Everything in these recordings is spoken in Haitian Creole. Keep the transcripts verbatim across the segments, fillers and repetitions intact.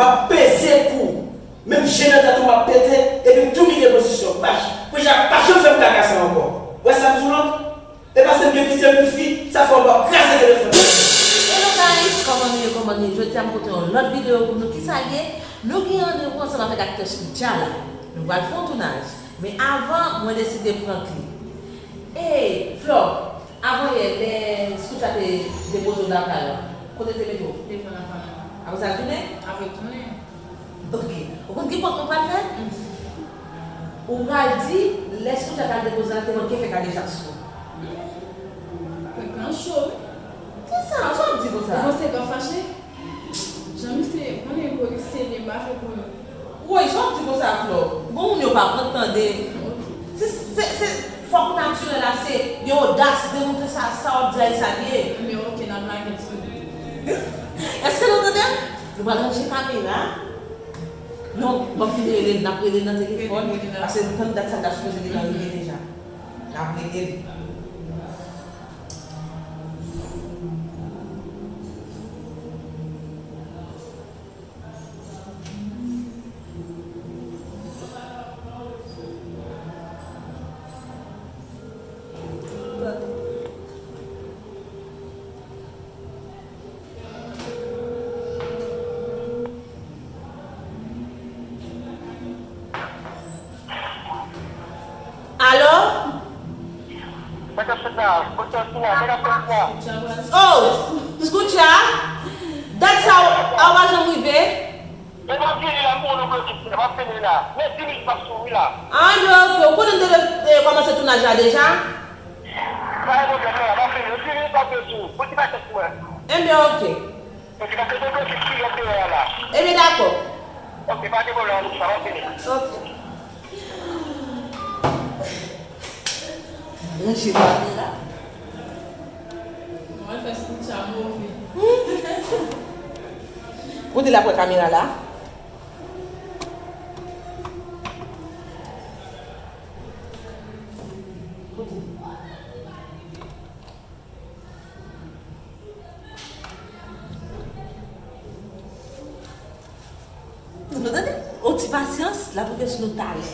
M ap peze kou w. Menm je nan tèt ou m ap pete, epi m tou kite pozisyon. Pach, Pooja, pa janm fè m kaka sa ankò. W wè sa m di w lan? E paske m gen plizyè tifi, sa fè w pa kraze telefòn nan. Hello guys, kòman nou ye, kòman nou ye? Jodi a m pote yon lòt videyo pou nou. Kisa l ye? Nou gen randevou ansanm avèk aktè Scoutcha la. Nou pral fè yon tounaj. Men avan, mwen deside prank li. Ey, Flò, avan yè, lè Scoutcha te depoze w lakay la, kote l te mete w? Devan lakay la. Apre sa, l tounen? Apre l tounen. Ok. Ou konn ki prank nou pral fè? Ou pral di, lè Scoutcha t al depoze l, te manke fè kadejak sou ou. Prank lan cho, wi. Kisa? Sa w ap di konsa? Ou panse l p ap fache? Jan misye konnen polis se li m pa fè pou nou. Woy, sa w ap di konsa, Flò? Bon, moun yo pa konn tande. Se, se, se, fòk ou natirèl ase, gen odas, demontre sa, sa w ap di a, e sa l ye. Men ok, n ap lage l sou li. Èske nou tande m? Nou pral ranje kamera. Non, m ap fin rele l, n ap rele l nan telefòn, paske m tann dat sa l ta sipoze gentan rive deja. N ap rele l. Alo? Mwen t ap fè sa. Kote w sou la? Mwen t ap fè sa. Oh! Scoutcha? Dat sa a w pa janm rive? E m ap vini la, m pran yon blokis la, m ap vini la. Men dis minit m ap sou wi la. Ah, anben, ok. Ou konnen m te, eh, kòmanse tounaj la deja? Pa gen pwoblèm, non, m ap vini. Dis minit m ap vini sou. Pote pasyans mwen. Enben, ok. Ok, paske gen blokis ki ret deyò a la. Enben, dakò. Ok, pa gen pwoblèm, Anissa, m ap vini. Ok. Ranje kamera. Mwen fè Scoutcha move. Kote l ap wè kamera la? Kote? Nou tande? On ti pasyans, l ap rive sou nou talè.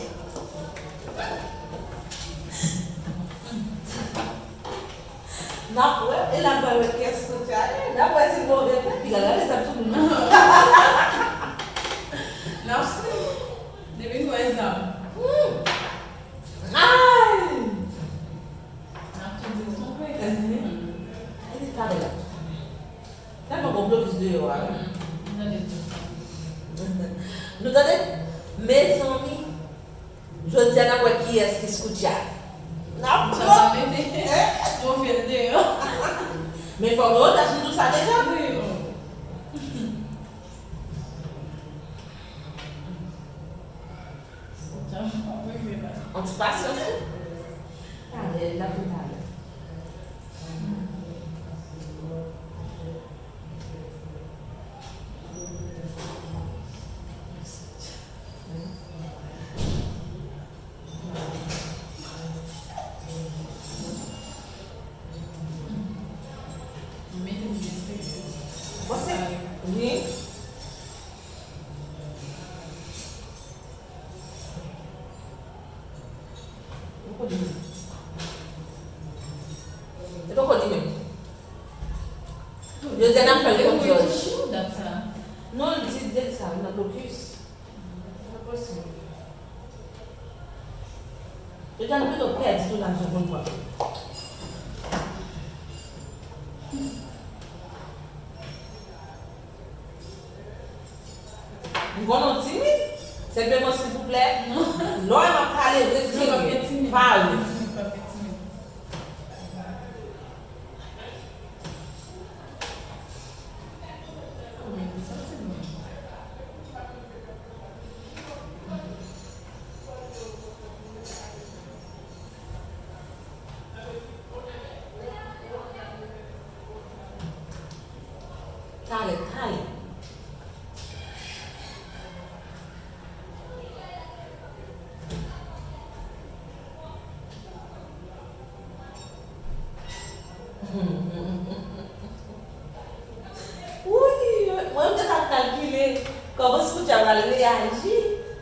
N ap wè, e l ap bay wè kès kote ale, n ap wè si l move vre, piga gade zam sou moun nan. N ap swiv. Depi n wè zam. Hmm. Ay! N ap tou di l twonpe. Mhm. E li talè l ap tou talè. Tèlman gon blokis deyò a, wi. Mm, m tande tout sa. Nou tande? Mezanmi, jodi a n ap wè kiyès ki Scoutcha. N ap Scoutcha pran. Mete. Hein? Move l deyò. Men fò gen odas, m di w sa deja. Wi, o. On ti pasyans wi. Talè, n ap vin talè. Mete m byen serye. Bon, se, wi. Poko di menm. E poko di menm. Jodi a n ap fè l kont Jòj. Non, l di dèyè sa, nan blokis. Nan blokis. Jodi a nou pito pèdi tou lajan konn pran. M konnen w timid. Senpleman, silvouplè, lè w wè m ap pale, ret serye. Pa ri. Talè, talè. Wouy, mwen, m te ka kalkile. Kòman Scootia pral reyaji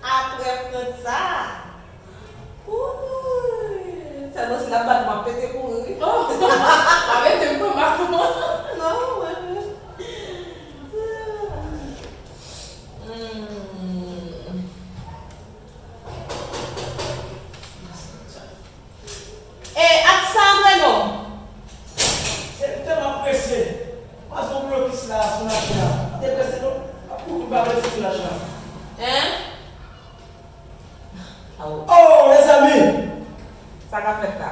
apre prank sa? Ooh, sèlman si l ap bat m, m ap pete kouri wi. Oh, pa mete m pran makon. Non, mwen menm. Hmm. E ak sa, Andreno? Se m tèlman prese. M pase yon blokis la sou machin la. M te prese non. Ap kouri m pa prese sou machin la. Hein? Awo. Oh, mezanmi! Sa k ap fèt la?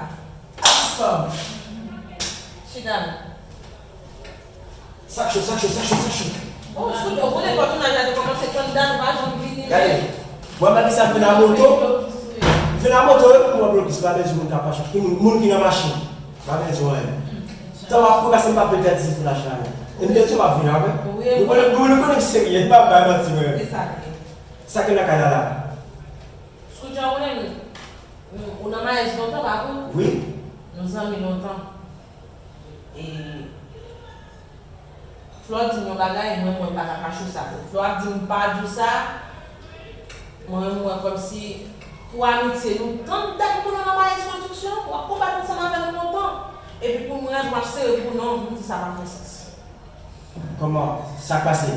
Asistan! Chita. Sa k cho, sa k cho, sa k cho, sa k cho. Oh, Scootia, ou konnen fò tounaj la te kòmanse tann dat, ou pa janm vini. Gade, mwen pa di sa, m vin a moto. M vin a moto wi, pou mwen blokis, pa bezwen moun k ap mache. Ki moun, moun ki nan machin. Pa bezwen anyen. Tan w ap kouri, paske m pa vle pèdi sou machin la non. E m te di w m ap vin avè. Wi, nou konnen, nou konnen m serye, m pa bay manti mwen. E sa k ye. Sa k nan kay la la? Scootia, ou konnen m, ou nan maryaj lontan, pa vre? Wi. Nou zanmi lontan. E Flò di m yon bagay, mwen, mwen pa ka kache sa. Flò ap di m pa di w sa, mwen, mwen kòmsi pou amitye nou, tann dat pou nou nan maryaj pwodiksyon, w ap konbat ansanm avè nou lontan. Epi pou mwen, w ap sere pou non, m di sa pa fè sans. Kòman? Sa k pase?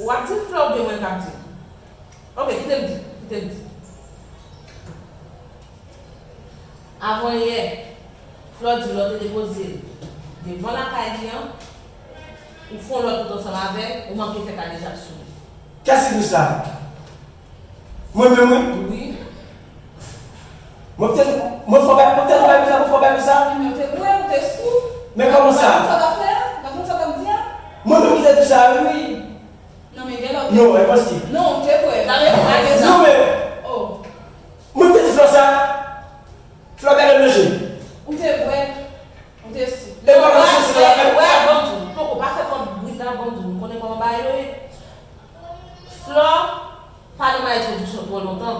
W ap di m Flò oubyen mwen k ap di l? Ok, kite m di, kite m di. Avanyè, Flò di lè w te depoze l devan lakay li an, ou fè yon lòt wout ansanm avè l, ou manke fè kadejak sou li. Kès ki di w sa? Mwen menm wi? Wi. Mwen te, mwen fè yon bagay, mwen te fè yon bagay konsa, mwen fè yon bagay konsa? Men ou te bwè, ou te sou. Men kòman sa? Ou pa konn sa w t ap fè a? Ou pa konn sa w t ap di a? Mwen menm ki te di w sa wi? Wi. Non, men gen lè w te... Non, enposib. Non, ou te bwè. Sa vle di ou pa di sa. Non, men... Oh. Mwen te di Flò sa. Flò gade m nan je. Ou te bwè. Ou te sou. E pa nan sosi la. Wè, wè, ban m di w. Poko pa fè kòm brit la, ban m di w. Nou konnen kòman bagay yo ye. Flò pa nan maryaj pwodiksyon twò lontan.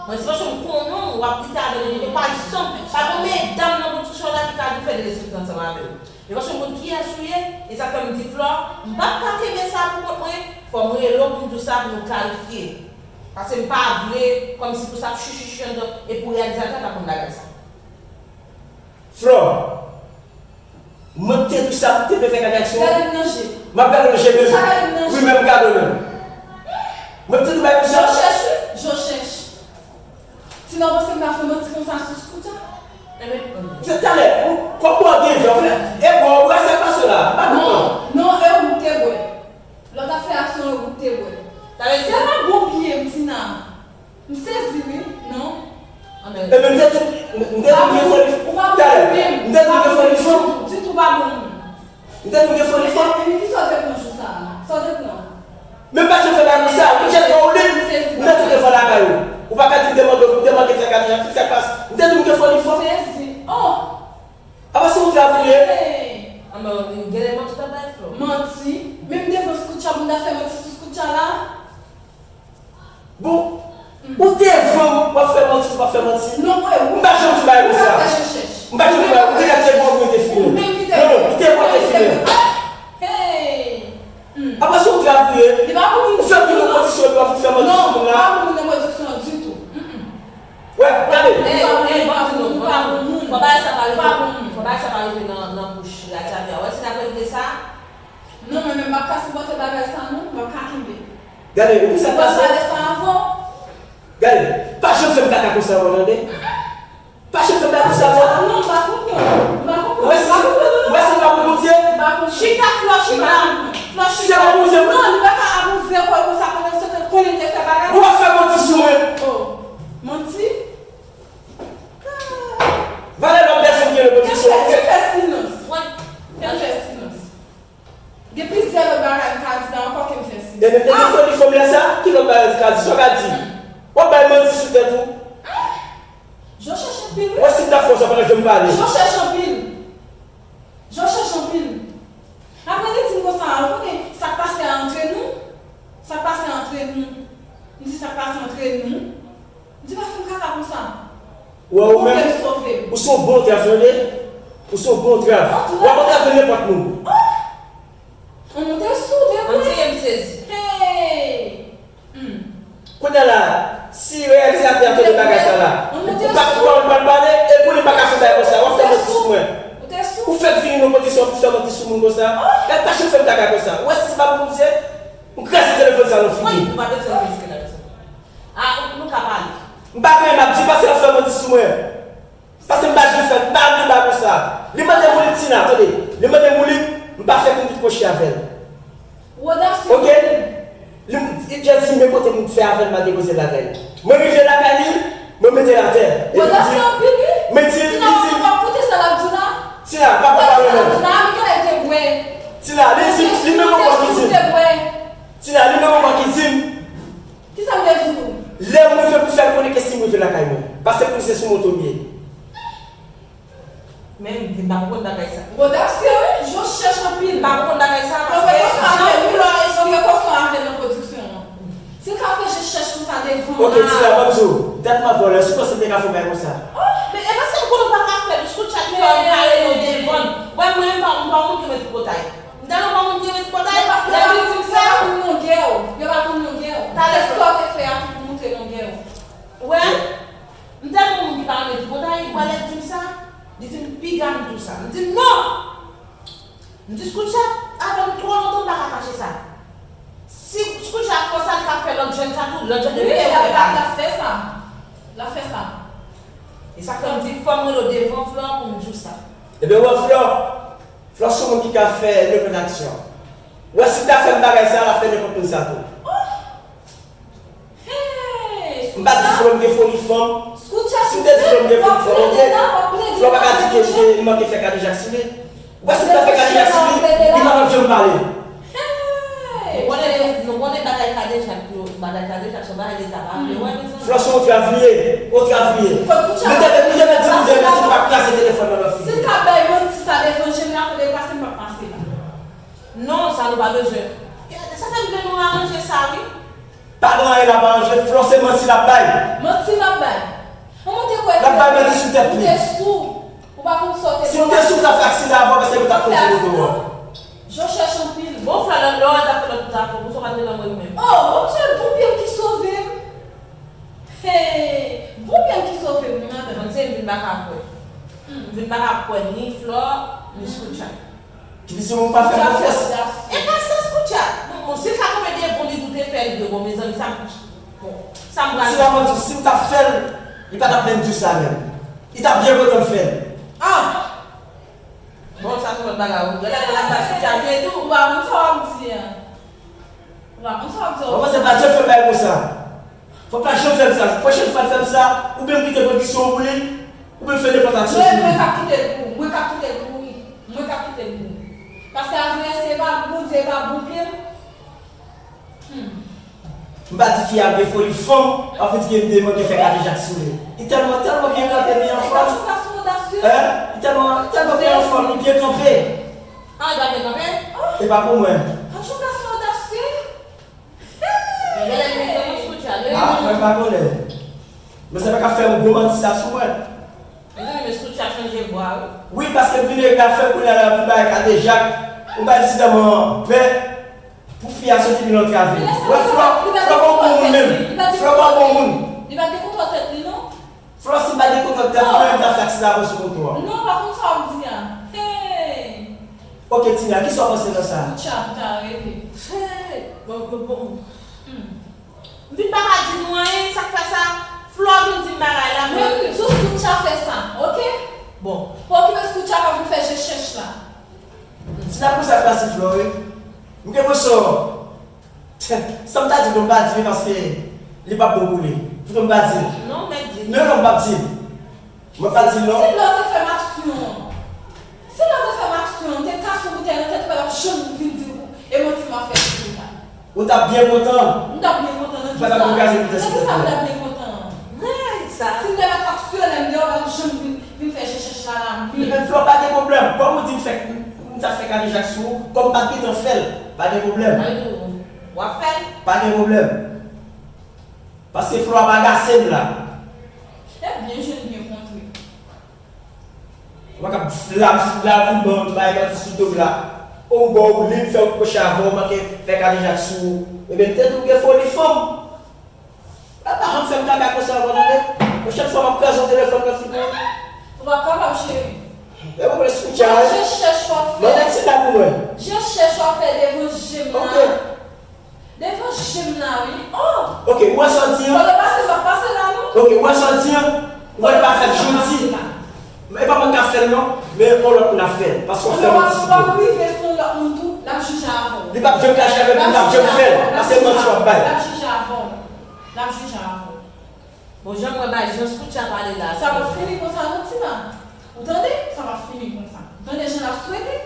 Mwen, se paske m konnen w, w ap rete avè l, e pa janm, pa gen medam nan pwodiksyon la ki ka di w fè derespekte ansanm avè l. E paske m konn kiyès ou ye, e sa fè m di Flò, m p ap ka kenbe sa pou kont mwen, fò m rele w pou m di w sa pou nou klarifye. Paske m pa vle kòmsi pou sa ap chichichi anndan, e pou reyalizatè a ta konn bagay sa. Flò, mwen te di w sa, mwen te vle fè gade aksyon. Gade m nan je. M ap gade w nan je menm. Sa gade m nan je? Wi, menm gade w menm. Mwen te di w bagay konsa. Je w chèch wi, je w chèch. Ti nò panse m ka fè manti konsa sou Scootia? Se talè, ou, kòm ou gen vè, ou fè, e bwè, ou bwè, sa k pase w la? Pa kontan. Non, non, e ou k te bwè. Lè w t ap fè aksyon, e ou k te bwè. Sa vle di... Se pa bon byen, Tina. M sezi wi, non. Ebyen, m te di, m te di m gen foli. Ou pa bon moun menm. Talè, m te di m gen foli fanm. Ditou, pa bon moun. M te di m gen foli fanm. Epi kisa w te pran jou sa a? Sa w te pran? Men pa janm fè bagay konsa. Ou tchèk kò w lit. M te tou devan lakay ou. Ou pa ka di m te mande w, m te mande fè kadejak, sa k pase? M te di m gen foli fanm. Sezi. Oh! Apa se ou travay ye? Hey! Anben, genlè manti w t ap bay Flò. Manti? Menm devan Scootia, pou m ta fè manti sou Scootia la? Bon, ou devan m, w ap fè manti, w ap fè manti. Non, mwen, m pa janm di bagay konsa. M pa janm di bagay, ou te gade bon, ou te fini. Non, non, ou te bon, ou te fini. Hey! Apa se ou travay ye? Ou fè moun nan pwodiksyon, epi w ap fè manti sou moun la. Non, pa pou moun nan pwodiksyon ditou. Wè, gade. Ey, ey, ban m di nou, ban m di nou. Fò bagay sa pa rive, fò bagay sa pa rive nan, nan bouch Radyavi a. Wè, si n ap regle sa. Non, mwen menm, m p ap ka sipòte bagay sa, non. M p ap ka kenbe. Gade, ou konn sa k pase? Ou pale sa avan. Gade, pa janm fè m kaka konsa ankò, tande? Pa janm fè m kaka konsa ankò. Non, m pa konprann. M pa konprann. Ou wè si, ou wè si m pa pou Bondye? M pa konprann. Chita, Flò, chita. Flò, chita. Si se pa pou Bondye, non, li pa ka abouze kò l konsa pandan se tan konnen l te fè bagay. Ou ap fè manti sou mwen. Oh, manti? Valè lòt pèsòn ki nan pwodiksyon. Fè, fè silans. Fè silans. Gen plizyè lòt bagay m ka di la ankò ke m fè silans. Ebyen, te gen foli fanm lè sa, ki lòt bagay ou ka di? Sa w ka di? W ap bay manti sou tèt ou. Je w chèch anpil, wi. Wè si m ta fè w sa pandan ke m pale. Je w chèch anpil. Je w chèch anpil. Apre li di m konsa, ou konnen sa k pase a antre nou? Sa k pase a antre nou? M di sa k pase antre nou? M di pa fè m kaka konsa. Wè, ou menm, ou se yon bon trav, tande? Ou se yon bon trav. W ap antrave nenpòt moun. Oh! Ou monte sou de mwen. Ann di m sezi. Hey! Tande bagay sa la. Ou pa, ou pa, ou pa pale, epi ou pa ka fè bagay konsa. W ap fè manti sou mwen. Ou fèk vini nan kondisyon pou fè manti sou moun konsa. Gad pa janm fè m kaka konsa. Ou wè si se pa pou Bondye, m kraze telefòn sa nan figi. Mwen, nou pa bezwen riske la, sa. Ah, nou ka pale. M pa gen, m ap di, paske l ap fè manti sou mwen. Paske m pa janm fè, m pa gen bagay konsa. Li mande m ou li Tina, tande. Li mande m ou li, m pa fè konn tout kwochi avè l. Wodasye. Ok? Li, li jan di men kote m fè avè l, m al depoze l lakay li. Mwen rive lakay li, mwen mete l atè. Epi li di, men di, li di, Tina, w ap koute sa l ap di w la? Tina, pa pale non. Tina, men gen lè l te bwè. Tina, li di, li menm ankò ki di m. Tina, li menm ankò ki di m. Kisa m te di w? Lè m rive pou fè l konnen ke si m rive lakay mwen. Paske pou li se sou moto m ye. Men m di m pa konprann bagay sa. Odasye, wi, Jan chèch anpil. M pa konprann bagay sa, paske jan Flore esplike. Pran prekosyon avè l nan pwodiksyon an. Si l ka fè Jan chèch konsa devan m la. Ok, Tina, ban m di w, dat m ap vòlè, si w panse m te ka fè yon bagay konsa. Oh, men e paske m konnen w pa ka fè l, sou chat fè w kare nou devan l. Wè, mwen menm pa, m pa moun ki met tripotay. M tèlman pa moun ki met tripotay, lè li di m sa. Yo pa konn longè w, yo pa konn longè w. Talè sa w te fè a ki pou montre longè w. Wè, m tèlman moun ki pa renmen tripotay, wè lè l di m sa, li di m piga m di w sa. M di l non! M di Scoutcha avè m twò lontan, m pa ka kache sa. Si Scoutcha ap fè sa, li ka fè lòt jèn sa tou, lòt jèn yo pè wè pa l. Wi, l ap fè sa. L ap fè sa. E sa fè m di fò m rele w devan Flò pou m di w sa. Ebyen, wè Flò, Flò se yon moun ki ka fè nenpòt aksyon. Wè, si l ta fè m bagay sa, l ap fè nenpòt moun sa tou. M pa di Flò m gen foli fanm. Si m te di Flò m gen foli fanm, ok? Flò pa ka di ke m manke fè Kadejak sou li. Wè, si m ta fè Kadejak sou li, li pa t ap janm pale. Nou konnen, nou konnen bagay Kadejak yo, bagay Kadejak se yon bagay leta pa vle wè, mezanmi. Flò se yon trav li ye, yon trav li ye. Li te, li te mèt di nou mèsi, li pa kraze telefòn nan nan figi. Si l ka bay manti sa devan je m la, kote l pase, m p ap pase la. Non, sa nou pa bezwen. Sa fè m vle nou aranje sa, wi. Pa gen anyen l ap aranje, Flò se manti l ap bay. Manti l ap bay. An mwen te kwè ke ou te sou. Ou pa konn sa w te. Si m te sou, m t ap fè aksidan avan, paske m t ap konn se moto an. Jan chèch anpil. Bon, Flò, lè, lè w al t ap fè lòt zafè, pou sa w pa t rele anmwey ou menm. Oh, bon, se bon pye m ki sove m. Hey, bon pye m ki sove m, wi, madanm. Mwen se m vin pa ka kwè. M vin pa ka kwè ni Flò, ni Scoutcha. Ki di se moun pa fè konfyans. E pa sans Scoutcha. Bon, bon, si l ka tonbe devan li tou te fè l vre, bon, mezanmi, sa, bon, sa m pral. Si la mwen di w, si m t ap fè l, li pa t ap menm di w sa menm. Li t ap byen kontan m fè l. Ah! Bon, sa se lòt bagay, wi. Gade, gade, gade, Scoutcha vye tou. Ou pa konn sa w ap di a. Ou pa konn sa w ap di a. Mwen panse pa janm fè bagay konsa. Fò pa janm fè m sa. Pwochèn fwa l fè m sa, oubyen m kite pwodiksyon an pou li, oubyen m fè nenpòt aksyon sou li. Mwen, mwen k ap kite l pou ou. Mwen k ap kite l pou ou. Mwen k ap kite l pou ou. Paske avè se pa Bondye, e pa bon pye m. Hmm. M pa di fi a gen foli fanm, w ap vin di ke m te manke fè Kadejak sou li. Li tèlman, tèlman byen kanpe, byen anfòm. Kachou gason odasye. Hein? Li tèlman, li tèlman byen anfòm, li byen kanpe. Ah, li pa byen kanpe? E pa pou mwen. Kachou gason odasye. Ah, mwen pa konnen. Men sa pa ka fè yon gwo manti sa sou mwen. Mezanmi, men Scoutcha chanje vwa, wi. Wi, paske m vin regle afè kounye a la, vin bay Kadejak, m bay li sidaman pè pou fi a soti vin antrave. Wè, Flò, Flò pa yon bon moun menm. Flò pa yon bon moun. Li pa gen kontwòl tèt li, non? Flò, si m pa gen kontwòl tèt mwen, m ta fè aksidan avan sou moto a. Non, pa konn sa w ap di a. Hey! Ok, Tina, kisa w panse nan sa? Scoutcha, m ta rele. Hey! Bon, bon, bon. Hmm. M vin pa ka di nou anyen, sa k fè sa? Flò vin di m bagay la, mwen. Mwen, sou Scoutcha fè sa, ok? Bon. Pa okipe Scoutcha pa vin fè je chèch la. Ti la pou sa k pase Flò, wi. M gen pwoso. Sa m ta di nou m pa di li paske li p ap bon pou li. Foutan m pa di l. Non, men di l. Non, non, m p ap di l. Mwen pa di l non. Si Flò te fè m aksyon an, si Flò te fè m aksyon an, m te kase yon boutèy nan tèt ou, pa t ap janm vin di ou e manti m ap fè sou ou la. Ou t ap byen kontan. M t ap byen kontan nan kisa? Nan kisa m t ap byen kontan? Si m te mèt aksyonè m deyò, pa t ap janm vin, vin fè je chèch la la menm. Ebyen, Flò, pa gen pwoblèm. Kòm ou di m fè, m t ap fè Kadejak sou ou, kòm m pa t gentan fè l, pa gen pwoblèm. W ap fè l? Pa gen pwoblèm. Paske Flò ap agase m la. Ebyen, je n byen kontre. Ou pa ka la, la vin ban m bay manti sou do m la. Ou bò ou li m fè w kwochi avè w, manke fè Kadejak sou ou. Ebyen, tèt ou gen foli fanm. Pa Pa janm fè m kaka konsa ankò, tande. Pwochèn fwa, m ap kraze yon telefòn nan figi w. Ou pa kapab, cheri. Lè mwen pran Scoutcha, je chèche w ap fè. Mande Tina pou mwen. Je chèche w ap fè devan je m la. Devan je m la, wi. Oh! Ok, ou wè sa w di an? Kote pase, m ap pase la, non. Ok, ou wè sa w di an? Ou wè l pa fèt jodi. E pa mwen k ap fè l non, men yon lòt moun ap fè l, paske w fè manti sou mwen. Ou ap rive sou yon lòt moun tou, l ap jije avè w. Li p ap janm kache avè m, li p ap janm fè l, paske manti w ap bay. L ap jije avè w. L ap jije avè w. Bon, jan m wè bagay, jan Scoutcha pale la. Sa p ap fini konsa non, Tina. Ou tande? Sa p ap fini konsa. Ou tande jan l ap swete?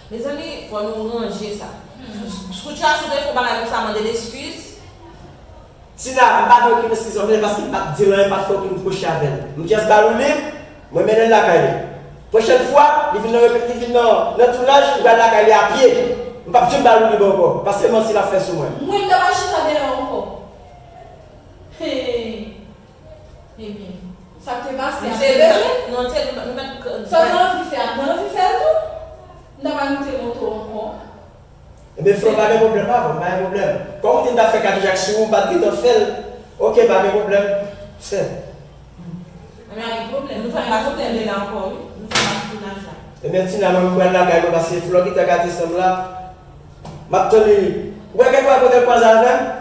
Mezanmi, fò nou ranje sa. Scoutcha, si w te fè yon bagay konsa, mande l eskiz. Tina, m pa gen okenn eskiz anvè l paske m pa t di l anyen, m pa t fè okenn kwochi avè l. M just ba l yon liv, mwen mennen l lakay li. Pwochèn fwa, li vin nan, li vin nan, nan tounaj, m pral lakay li a pye. M p ap janm ba l yon liv ankò, paske manti l ap fè sou mwen. Mwen, m ta pral chita dèyè w ankò. Hey! Ebyen, sa k te pase a te pase. Sa w te anvi fè a, m te anvi fè l tou. M ta pral moute moto ankò. Ebyen, Flo, pa gen pwoblèm avè w, pa gen pwoblèm. Kòm ou di m t ap fè kadejak sou ou, m pa t gentan fè l. Ok, pa gen pwoblèm. Pa gen pwoblèm, nou fè pati tounaj la ankò, wi. Nou fè pati tounaj la. Ebyen, Tina, mwen, m pral lakay mwen, paske Flo gentan gate san m la. M ap tann li. Ou wè kèk fwa kote l kwaze avè m?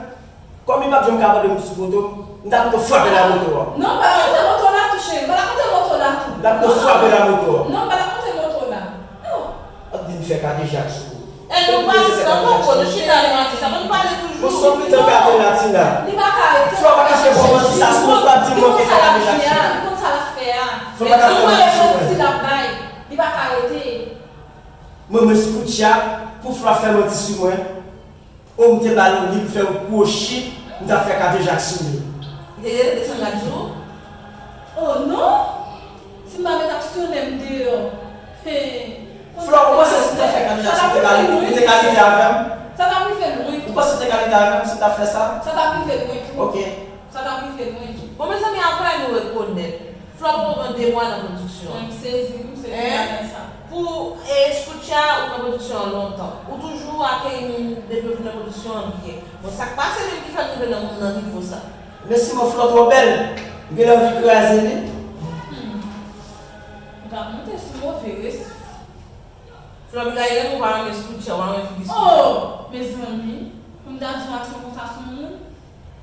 Kòm li p ap janm ka mande m sou moto m, m ta pito frape l a moto an. Non, pa la monte moto la tou, cheri. Pa la monte moto la tou. M ta pito frape l a moto an. Non, pa la monte moto la. Oh. Ap vin fè kadejak sou ou. E nou pa nan koko, nou chita nou ap di sa, nou pale toujou. Bon, sa w gentan gate la, Tina. Li pa ka rete. Flo pa ka fè bon manti sa sou mwen, fò ap di m mwen te fè kadejak sou ou. Li konn sa l ap fè a. Flo pa ka fè manti sou mwen. Li pa ka rete. Mwen, mwen Scoutcha, pou Flo ap fè manti sou mwen. O, m te ba l yon liv pou fè yon kwochi, m t ap fè kadejak sou li. Li te desann rad sou ou? O non! Si m pa met aksyonè m deyò. Hey! Flo, ou panse si m t ap fè kadejak sou ou, ou te ka lite avè m? Sa t ap rive lwen tou. Ou panse ou te ka lite avè m si m t ap fè sa? Sa t ap rive lwen tou. Ok. Sa t ap rive lwen tou. Bon, mezanmi, apre nou rekonèt. Flo poko gen de mwa nan pwodiksyon an. Mwen m sezi, m sezi bagay sa. Pou e Scoutcha ou nan pwodiksyon an lontan. Ou toujou akeyi moun depi yo vin nan pwodiksyon an byen. Bon, sa k pase menm ki fè l rive nan moun nan nivo sa? Men siman Flo twò bèl, m genlè anvi kraze li. Hmm. Ou t ap monte sou move resif. Flo, m ta renmen ou pa renmen Scoutcha, ou pa renmen figi Scoutcha. Oh! Mezanmi, pou m ta di yon aksyon konsa sou moun?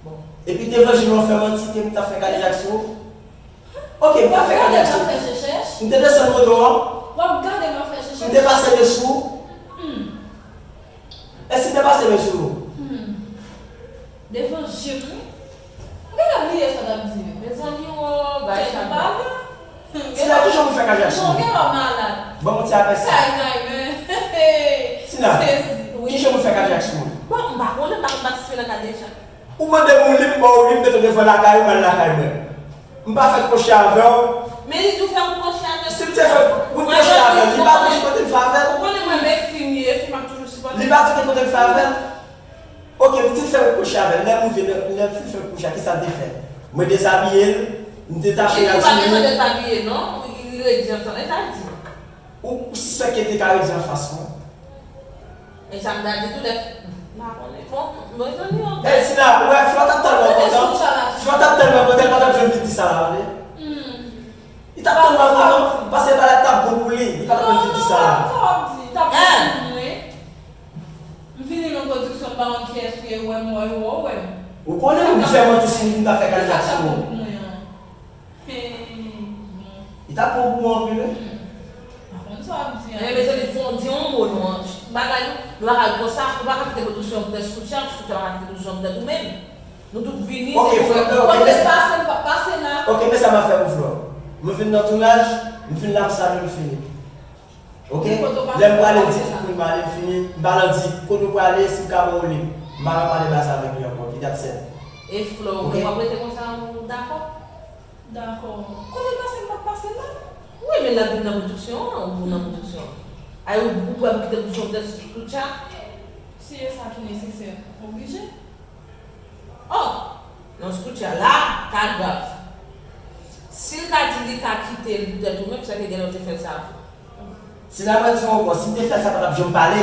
Bon. Epi devan je m ou fè manti ke m t ap fè kadejak sou ou? Ok, m pa fè kadejak sou ou. M te desann moto an. W ap gade m ap fè chèchèch. M te pase men sou ou. Hmm. Èske m te pase men sou ou? Hmm. Devan je m, wi. M genlè bliye sa w t ap di yo. Mezanmi, o, bay sa. Tèt ou pa la. Tina, ki jan pou fè kadejak sou ou? Bon, ou genlè malad. Ban m yon ti apèsi. Sa Alzheimer. Tina, ki jan pou fè kadejak sou ou? Bon, m pa konnen, m pa konn patisipe nan kadejak. Ou mande m yon liv, m ba w liv, m mete w devan lakay ou, m al lakay mwen. M pa fè kwochi avè w. Men li di w fè yon kwochi avè l. Si m te fè yon kwochi avè l, li pa tou gen kote m fè avè l. Ou konnen mwen menm fi m ye, fi m ap toujou sipòte m. Li pa tou gen kote m fè avè l. Ok, m te fè yon kwochi avè l. Lè m rive, lè, lè m fin fè kwochi a, kisa l te fè? Mwen dezabiye l, m detache rad sou li. Li pa bezwen dezabiye non, li redi ansanm, e sa l di. Ou, ou sispèk ke l te ka redi anfas mwen? E sa m ta di tou lè m pa konnen. Bon, mezanmi, ok. Ey, Tina, ou wè, Flo t ap tèlman kontan. Flo t ap tèlman kontan, li pa t ap janm vin di sa la, tande. Hmm. Li t ap tèlman kontan, paske bagay t ap bon pou li, li pa t ap janm vin di sa la. Non, non, sa w ap di, t ap bon pou mwen. M vini nan pwodiksyon, m pa konn kiyès ou ye, ou wè m, ou wè yo, ou wè m. Ou konnen m fè manti sou ou, m ta fè kalite sou ou. Sa t ap bon pou mwen an. Hey, bon. Li t ap bon pou ou anpil, wi. Hmm. Pa konn sa w ap di an. Men mezanmi, fò w di yon mo non. Bagay nou, nou pa ka konsa, ou pa ka kite pwodiksyon an pou tèt Scoutcha, Scoutcha pa ka kite pwodiksyon an pou tèt ou menm. Nou tout vini, se pou... Ok, frè, ok, men... Pase, pa pase la. Ok, men sa m ap fè pou Flo. M vin nan tounaj, m fin la, m salye, m fini. Ok? Lè m prale, m di tout moun m ale, m fini. M pa nan di kote w prale, si m ka ba w liv. M pa nan pale bagay sa avèk li ankò, ki dat sèt. E Flo, w ap rete konsa, ou dakò? Dakò. Kote l pase, m p ap pase la. Wi, men l ap vin nan pwodiksyon an, ou nan pwodiksyon an. Ay, ou, ou prè pou kite pwodiksyon an pou tèt Scoutcha? Si e sa ki nesesè, oblije. Oh! Non, Scoutcha la ka grav. Si l ka di li ka kite l poutèt ou menm, sa ke genlè w te fè l sa avè w. Si l ap di w ankò, si m te fè l sa, pa t ap janm pale.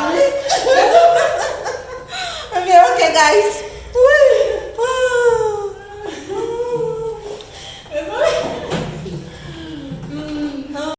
m li. Ebyen, ok, guys.